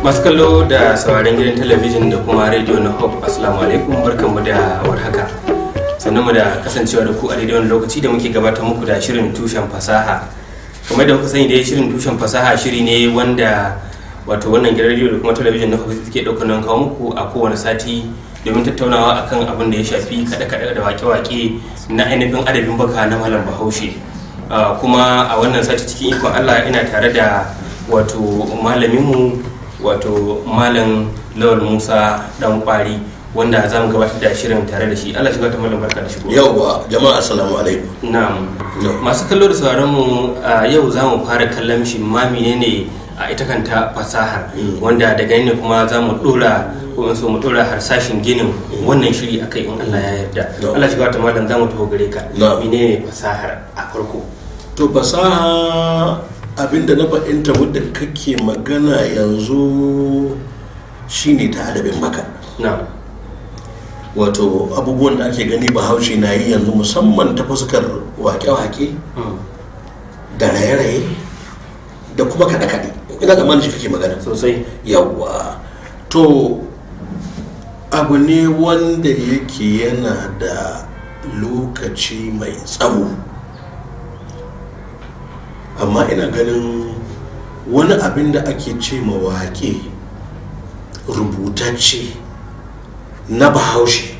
Masu kallo da sauraron gidan talabijin da kuma rediyo na Hope, assalamu alaikum, barkanmu da warhaka, sannan mu da kasancewa da ku a daidai wani lokaci da muke gabatar muku da shirin Tushen Fasaha. Kamar da kuka sani dai, shirin Tushen Fasaha shiri ne wanda wato wannan gidan rediyo da kuma talabijin na Hope suke ɗaukar nan kawo muku a kowane sati domin tattaunawa akan abin da ya shafi kaɗe-kaɗe da wake-wake na ainihin adabin baka na Malam Bahaushe. Kuma a wannan sati, cikin ikon Allah, ina tare da wato malaminmu, wato Malam Lawal Musa Dan Kwari, wanda za mu gabatar da shirin tare da shi. Allah shiga ta malam, barka da shigo. Yauwa jama'a, assalamu alaikum. Na'am. Masu kallo da sauraron mu, yau za mu fara kallon shi ma menene a ita kanta fasahar, wanda daga ne kuma za mu dora, ko in so mu dora harsashin ginin wannan shiri akai, in Allah ya yarda. Allah shiga ta malam, za mu taho gare ka. Menene fasahar a farko? To, fasaha, abinda na fahimta wadda kake magana yanzu shine ta adabin baka. Wato abubuwan da ake gani Bahaushe na yi yanzu, musamman ta fuskar wake-wake da raye-raye da kuma kaɗe-kaɗe. Ina tsammanin shi kake magana. Sosai. Yawwa, to abu ne wanda yake yana da lokaci mai tsawo, amma ina ganin wani abin da ake ce ma waƙe rubutacce na Bahaushe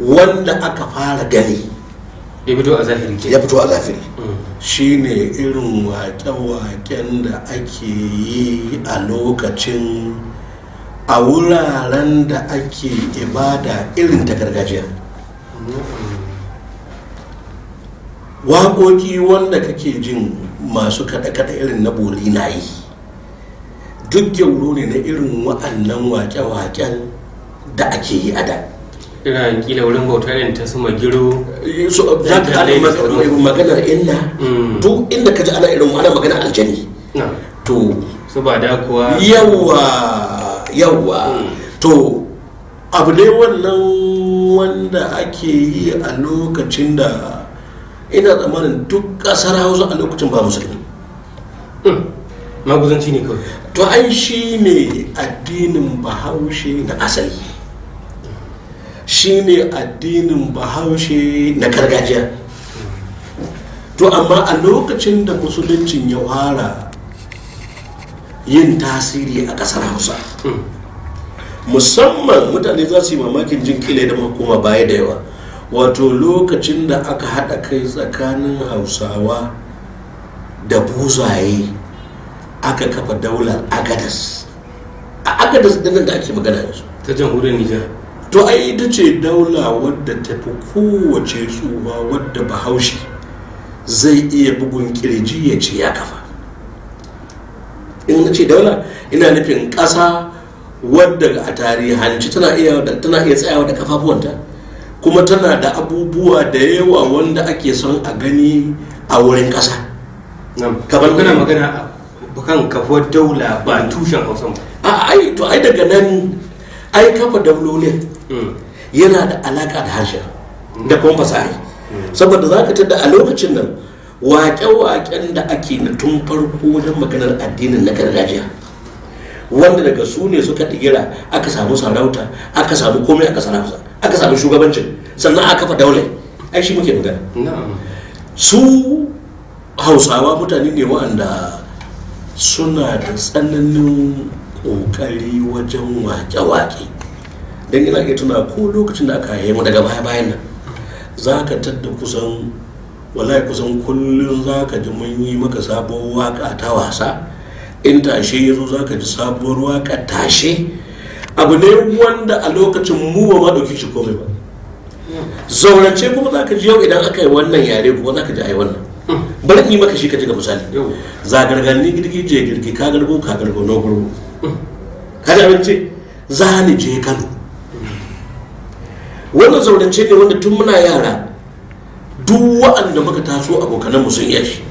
wanda aka fara gani ya fito a zahiri ke ya fito a zahiri shine irin waƙe-waƙen da ake yi a lokacin a wuraren da ake ibada irin ta gargajiya, waƙoƙi wanda kake jin masu kaɗe-kaɗe irin na bori na yi, duk gyauro ne na irin wa'annan waƙe-waƙen da ake yi a da. Irin kila wurin bauta irin ta su Magiro. So, za ka talle ana da sauransu. Maganar inna, duk inda ka ji ana irin ana maganar aljani to su ba da kuwa. Yawa, to abu ne wannan wanda ake yi a lokacin da ina tsammanin duk ƙasar Hausa a lokacin ba musulmi. Maguzanci ne kawai. To, ai shi ne addinin Bahaushe na asali, shi ne addinin Bahaushe na gargajiya. To amma a lokacin da musuluncin ya fara yin tasiri a ƙasar Hausa, musamman mutane za su yi mamakin jin kila da koma baya da yawa, wato lokacin da aka haɗa kai tsakanin Hausawa da Buzaye aka kafa daular Agadas, a Agadas dinnan da ake magana yanzu ta Jamhuriyar Nijar. To ai ita ce daula wadda ta fi kowace tsufa wadda Bahaushe zai iya bugun kirji ya ce ya kafa. In na ce daula, ina nufin ƙasa wadda a tarihanci tana iya tsayawa da kafafuwanta, kuma tana da abubuwa da yawa wanda ake son a gani a wurin ƙasa. Kamar kana magana a kan kafuwar daula, ba tushen Hausa ba. A ai, to ai daga nan ai kafa daulolin yana da alaka da harshen da kuma fasaha, saboda za ka tada a lokacin nan waƙe-waƙen da ake na tun farko wajen maganar addinin na gargajiya, wanda daga su ne suka ɗigira aka samu sarauta, aka samu komai a ƙasar Hausa, aka samu shugabancin, sannan aka kafa daular, ai shi muke magana. Su Hausawa mutane ne waɗanda suna da tsananin ƙoƙari wajen waƙe-waƙe, don ina iya tuna ko lokacin da aka haihe mu daga baya-bayan nan, za ka tadda kusan, wallahi, kusan kullum za ka ji mun yi maka sabuwar waka ta wasa. In tashe ya zo, za ka ji sabuwar waka tashe. Abu ne wanda a lokacin mu ba ma ɗauki shi komai ba. Zaurance kuma za ka ji yau idan aka yi wannan yare, kuma za ka ji ai wannan. Bari in yi maka shi ka ji ga misali. Zagarganni girgije girgi ka gargo ka gargo no gurgu ka ji abinci za ni je Kano. Wannan zaurance ne wanda tun muna yara duk wa'anda muka taso abokanan mu sun iya shi.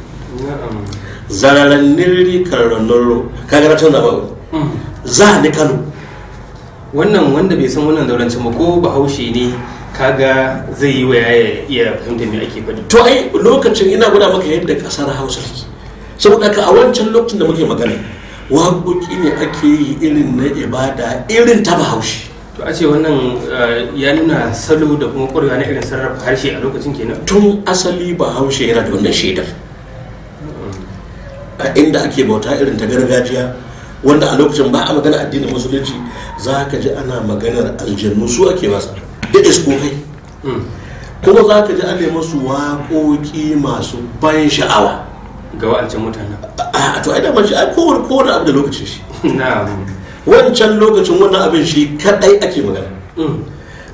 Zararannin rikararro ka ga na canza ba za ni Kano. Wannan wanda bai san wannan zaurancin ba, ko Bahaushe ne, kaga zai yi wa ya iya fahimta me ake faɗi. To ai lokacin ina gwada maka yadda kasar Hausa take, saboda haka a wancan lokacin da muke magana Waƙoƙi ne ake yi irin na ibada, irin ta Bahaushe. To, a ce wannan ya nuna salo da kuma ƙwarewa na irin sarrafa harshe a lokacin kenan. Tun asali Bahaushe yana da wannan shaidar, a inda ake bauta irin ta gargajiya, wanda a lokacin ba a magana addinin Musulunci, za ka ji ana maganar aljannu, su ake masa da iskokai. Kuma za ka ji ana masu waƙoƙi masu ban sha'awa. Ga wa'ancan mutanen. A to, ai dama shi, ai kowane abu da lokacin shi. Wancan lokacin wannan abin shi kadai ake magana.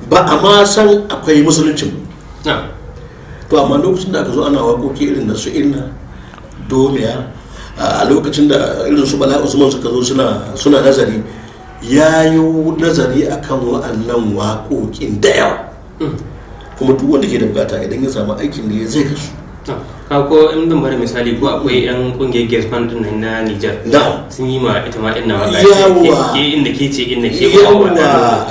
Ba a ma san akwai Musuluncin ba. To, amma lokacin da aka zo ana waƙoƙi irin na su Inna Domiya, a lokacin da irin su Bala Usman suka zo suna nazari, ya yi nazari akan wa'annan waƙoƙin da yawa. Kuma duk wanda ke da bukata, idan ya samu aikin da ya zai kasu. Ka ko in zan bada misali, ko akwai yan kungiyar Ges Band din nan na Niger, sun yi ma ita ma inna waka. Ke inda ke ce inna ke.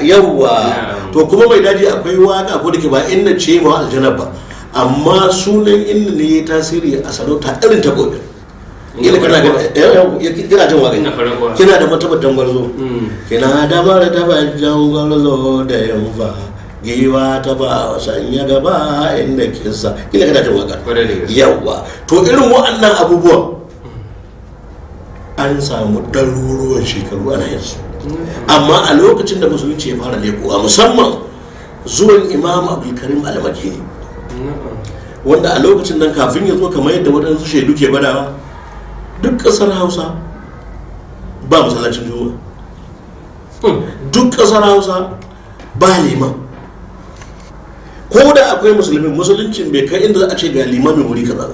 Yawwa. To, kuma mai daji akwai waka, ko da ke ba inna ce ma aljanna ba, amma sunan inna ne ya tasiri a sarauta irin ta gobe. Kila kana ga kina jin waka. Ina farar uwa. Kina da martabar Dangwarzo, kina da martabar Dangwarzo da yamfa giwa ta ba sanya gaba inda kisa. Kila kana jin waka. Kwarai da gaske. Yawwa, to irin waɗannan abubuwan an samu ɗaruruwan shekaru ana yin su, amma a lokacin da Musulunci ya fara lekowa, musamman zuwan Imam Abdulkarim Almakini, wanda a lokacin nan kafin ya zo, kamar yadda waɗansu shaidu ke badawa, duk ƙasar Hausa ba masallacin Juma'a, duk ƙasar Hausa ba liman. Ko da akwai musulmin, Musuluncin bai kai inda za a ce ga limamin wuri kaza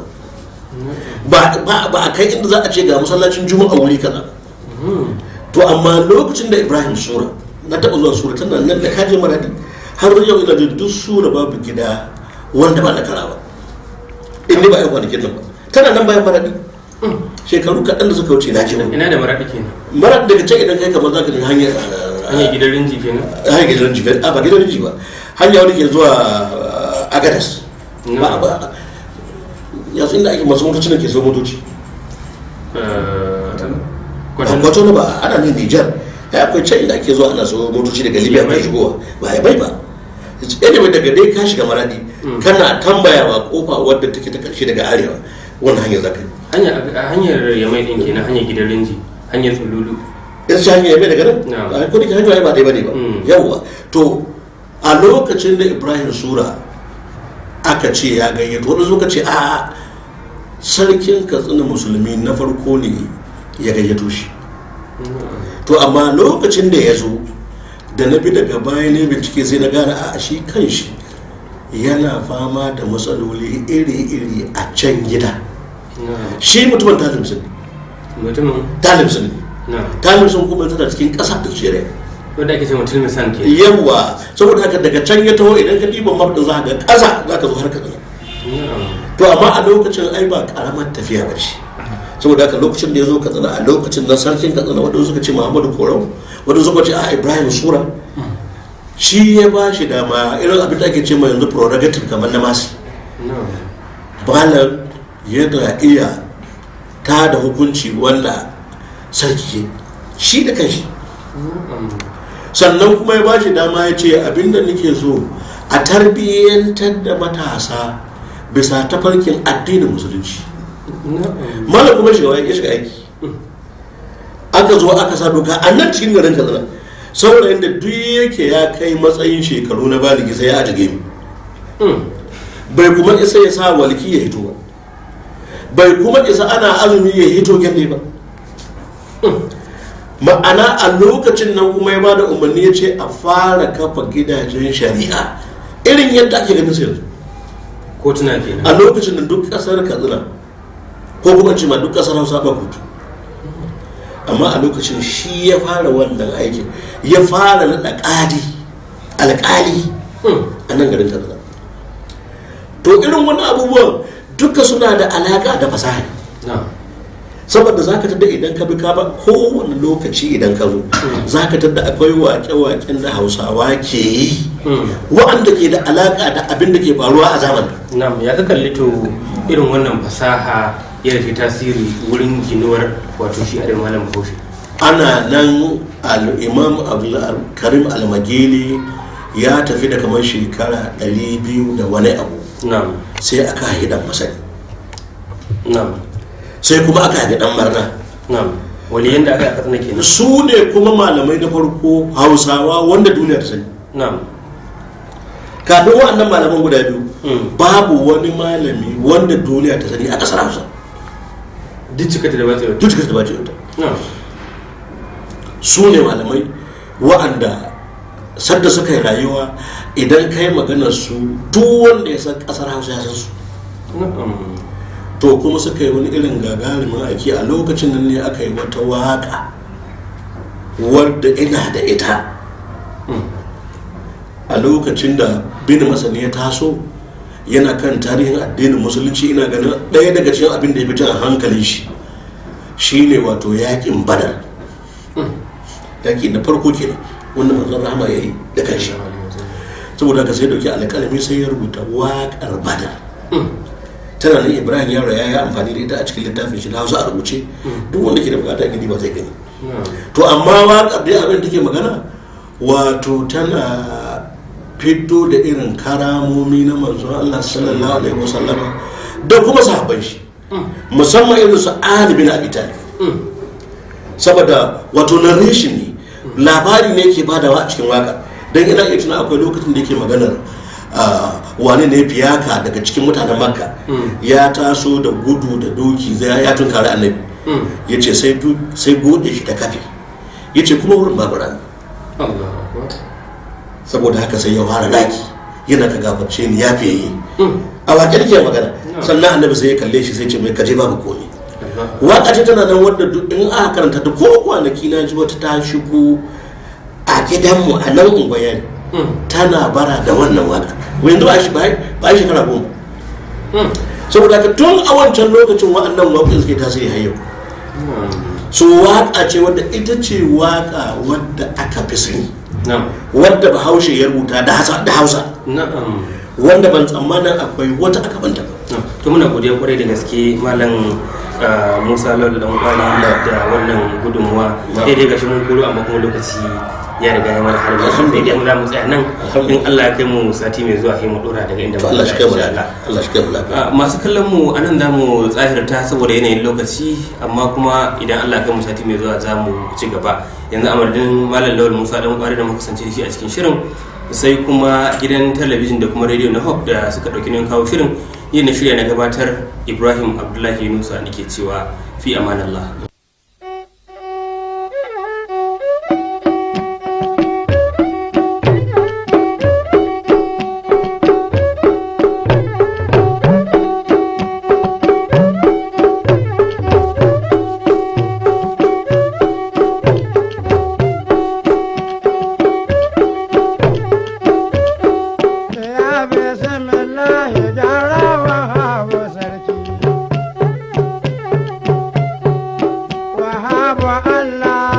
ba, ba a kai inda za a ce ga masallacin Juma'a wuri kaza ba. To, amma lokacin da Ibrahim Sura, na taɓa zuwa Sura, tana nan da kaje Maradi, har yau ina da duk Sura babu gida wanda ba na kara ba, in dai ba a yi kwanakin nan ba. Tana nan bayan Maradi, shekaru kaɗan da suka wuce na je wani. Ina da Maraɗi kenan? Maradi daga can idan kai kamar za ka nemi hanyar Hanyar gidan Rinji kenan? Hanyar gidan Rinji, a ba gidan Rinji ba, hanya wani ke zuwa Agadas ba ba yanzu inda ake masu motoci da ke so motoci. Kwatano? Kwatano ba, ana nan Nijar ya akwai can inda ake zuwa ana so motoci daga Libya mai shigowa, ba ya bai ba. Anyway, daga dai ka shiga Maradi, kana tambayawa kofa wadda take ta karshe daga arewa, wannan hanyar zaka yi. Hanyar Yamai din kenan, hanyar gidan Rinji, hanyar Tsululu. In shi hanyar Yamai daga nan. Na'am. A ko da ke hanyar ba dai bane ba. Yawwa, to a lokacin da Ibrahim Sura aka ce ya gayyato wani, suka ce a sarkin Katsina musulmi na farko ne ya gayyato shi. To, amma lokacin da ya zo, da na bi daga baya ne bincike, sai na gane a shi kan shi yana fama da matsaloli iri-iri a can gida. Shi mutumin Talimsin ne. Mutumin? Talimsin ne. Talimsin kuma tana cikin ƙasar Algeria. Wanda ake ce mutum misan ke. Yawa, saboda haka daga can ya taho. Idan ka ɗiban map ɗin, za ka ga ƙasa za ka zo har Katsina. To, amma a lokacin ai ba karamar tafiya ba ce. Saboda haka lokacin da ya zo Katsina, a lokacin na sarkin Katsina, waɗansu suka ce Muhammadu Korau, waɗansu suka ce a Ibrahim Sura, shi ya ba shi dama, irin abin da ake ce ma yanzu prerogative, kamar na masu malam, yana iya ta da hukunci wanda sarki shi da kanshi. Sannan kuma ya ba shi dama, ya ce abinda nake so a tarbiyyantar da matasa bisa tafarkin addinin Musulunci. Malam kuma shiga ya shiga aiki, aka zo aka sa doka a nan cikin garin Katsina: saurayin da duk yake ya kai matsayin shekaru na baligi, sai ya aje gemu, bai kuma isa ya sa walki ya hito ba, bai kuma isa ana azumi ya hito gyalle ba. Ma'ana, a lokacin nan kuma ya ba da umarni, ya ce a fara kafa gidajen shari'a irin yadda ake ganin su yanzu. Kotuna kenan. A lokacin da duk kasar Katsina, ko kuma ce ma duk kasar Hausa, ba kotu. Amma a lokacin shi ya fara wannan aikin, ya fara naɗa ƙadi, alƙali a nan garin Katsina. To, irin wannan abubuwan duka suna da alaƙa da fasaha, saboda za ka tada idan ka bi ka ba kowane lokaci, idan ka zo za ka tada akwai waƙe-waƙen da Hausawa ke yi wa'anda ke da alaƙa da abin da ke faruwa a zamanin. Na'am, ya ka kalli to irin wannan fasaha? yadda ta tasiri wurin ginuwar wato shi adabin malam Bahaushe. Ana nan, al'imam Karim Almagili ya tafi da kamar shekara 200 da wani abu, sai aka haihi Dan Masani. Sai kuma aka haifi Dan Marna. Waliyan da aka yi a Katsina kenan. Su ne kuma malamai na farko Hausawa wanda duniya ta sani. Kafin wa'annan malaman guda biyu, babu wani malami wanda duniya ta sani a kasar Hausa. Duk cikata da batsewa. Duk da ba ta. Su ne malamai wa'anda sadda suka yi rayuwa, idan kai maganar su, duk wanda ya san kasar Hausa ya san su. To kuma suka yi wani irin gagarumin aiki. A lokacin nan ne aka yi wata waka wadda ina da ita. A lokacin da Bin Masani ya taso yana kan tarihin addinin Musulunci, ina ganin ɗaya daga cikin abin da ya fi jan hankalin shi shine wato Yakin Badar, yaki na farko kenan wanda Manzon Rahama ya yi da kanshi. Saboda haka sai dauki alƙalami sai ya rubuta Waƙar Badar. Tana nan, Ibrahim Yaro ya yi amfani da ita a cikin littafin shi na Hausa a rubuce. Duk wanda ke da bukata gani ba zai gani. To amma waƙar dai, abin da take magana, wato tana fito da irin karamomi na Manzon Allah sallallahu alaihi wasallama da kuma sahabban shi, musamman irin su Ali bin Abi Talib, saboda wato narration ne, labari ne ke badawa a cikin waka. Don ina iya tuna akwai lokacin da yake maganar wane ne fiyaka daga cikin mutanen Makka ya taso da gudu da doki zai ya tunkari Annabi. Ya ce sai gode shi ta kafe, ya ce kuma wurin babu rami. Allahu akbar. Saboda haka sai ya fara raki yana "Ka gafarce ni, ya fiye yi." A waƙe ke magana. Sannan Annabi sai ya kalle shi sai ce mai "Kaje, babu komai." Waka ce tana nan wadda duk in aka karanta ta, ko kwanaki na ji wata ta shigo a gidanmu a nan unguwar tana bara da wannan waka. Yanzu ba shi ba shekara 10. Saboda haka tun a wancan lokacin wa'annan waƙoƙin suke tasiri har yau. So waka ce wadda ita ce waka wadda aka fi sani wadda Bahaushe ya rubuta da Hausa, wanda ban tsammanin akwai wata aka banta ba. To muna godiya kwarai da gaske, Malam Musa Lawal Dan Kwali, da wannan gudunmuwa. Daidai gashi mun koro, amma kuma lokaci ya riga ya mana halin. Daidai mu za mu tsaya nan. In Allah ya kai mu sati mai zuwa, sai mu dora daga inda To Allah shi kai mu insha lafiya. Allah shi kai mu lafiya. Masu kallon mu, anan za mu tsahirta saboda yanayin lokaci, amma kuma idan Allah ya kai mu sati mai zuwa za mu ci gaba. Yanzu a madadin Malam Lawal Musa Dan Kwari da muka kasance da shi a cikin shirin, sai kuma gidan talabijin da kuma rediyo na Hope da suka ɗauki nauyin kawo shirin, yin na shirya na gabatar, Ibrahim Abdullahi Yunusa, nake cewa fi amanallah. Ya bismillah gyara Wahabu sarki. Wahabu Allah.